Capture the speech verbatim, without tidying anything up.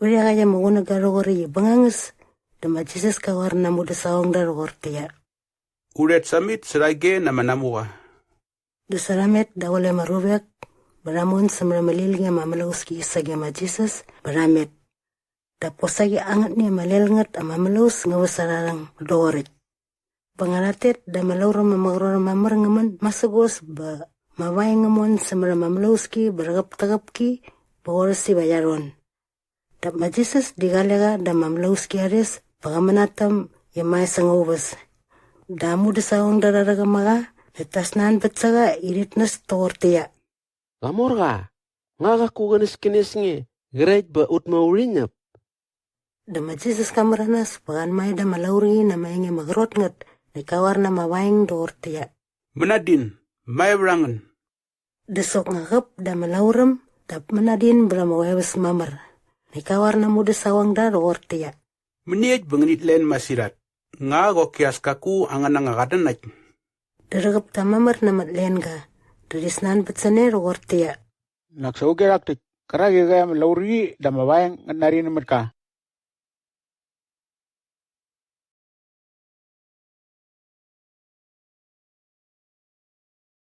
Vät iaqäkt ama qunäga rhoqoräkt i bängangäs dä ma Jisas ka qoar na aa mudäsaqongda rhoqortäqyia, “U rhet samit särhage na ama namuqa.” Dä sa rha met daqule ama ruvek bä rha mon sämät ama lilqi ama mlauski sage ma Jisas bä rha met. Dap kosaqi angätni ama lel ngät ama mlaus ngä väsärharhäng doqoräkt. Bä nga rhat tet dä ama lauräm ama qrot ama mär ngä män masägos bä ma vaeng ngä mon sämät ama mlauski bä rhäqäp täqäp ki bä qorhäs iva qia rhon. Dap ma Jisas di qale qa da ama mlauski aa rhes bä qä mänatäm i mae sä nga uväs. Dä aa mudäsaqongda rha rhäqäm a qa näkt ta snanbät sä qa i rhit näs toqortäqyia, “Qamorqa, nga qaku qänäskänes nge qrekt bä ut maurinñäp?” Dä ma Jisas ka märanas bä qa anmae da ama lauräqi na ama enge ama qrot ngät näkt ka qoar na ama vaeng doqortäqyia, “Mänadin, mae vät a ngän.” Dä soknga qäp da ama lauräm dap mänadin bät ama qoeväs mamär. Näkt ka qoar na aa mudäsaqongda rhoqortäqyia, “Mäniekt bä ngänit len masirhat? Nga qoki as kaku angän anga qatnanakt?” Dä rhäqäp ta mamär na ama tlenga dä rhi snanbät sä ne rhoqortäqyia, “Nak sa auge rhak täkt kärak i qä e ama lauräqi dä ama vaeng ngät nari nämät ka?”